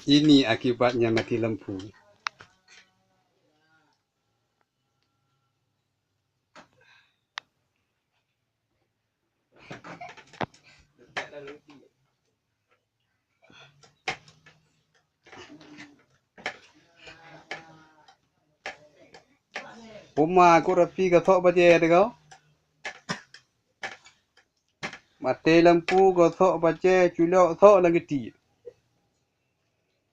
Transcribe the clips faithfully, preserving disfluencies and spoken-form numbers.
Ini akibatnya mati lampu. Uma, kok rapi gasok bajée teuh kau? Maté lampu, gasok bajée, culok, sok lam geuti.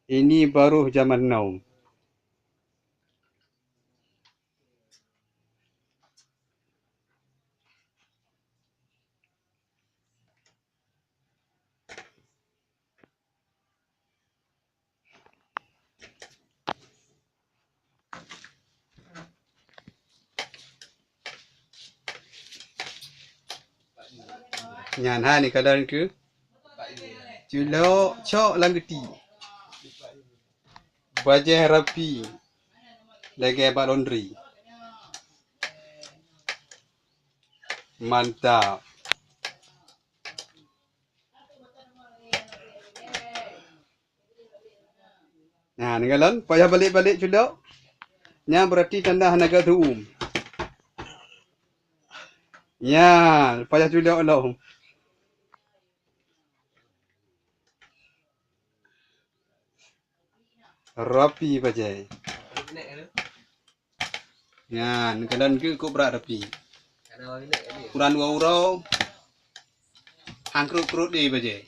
Ini baru zaman now. Nyan hai neukalon keu culok, cok lam geuti. Bajée rapi lagée bak laundry. Mantap. Nah, neukalon, payah balek-balek culok. Nyan berarti tanda hana geutuem. Nyan, payah culok lom. Rapi bajée. Nyan, neukalon keu kok brat rapi. Kurang dua uroe, han krot-krot deh bajée.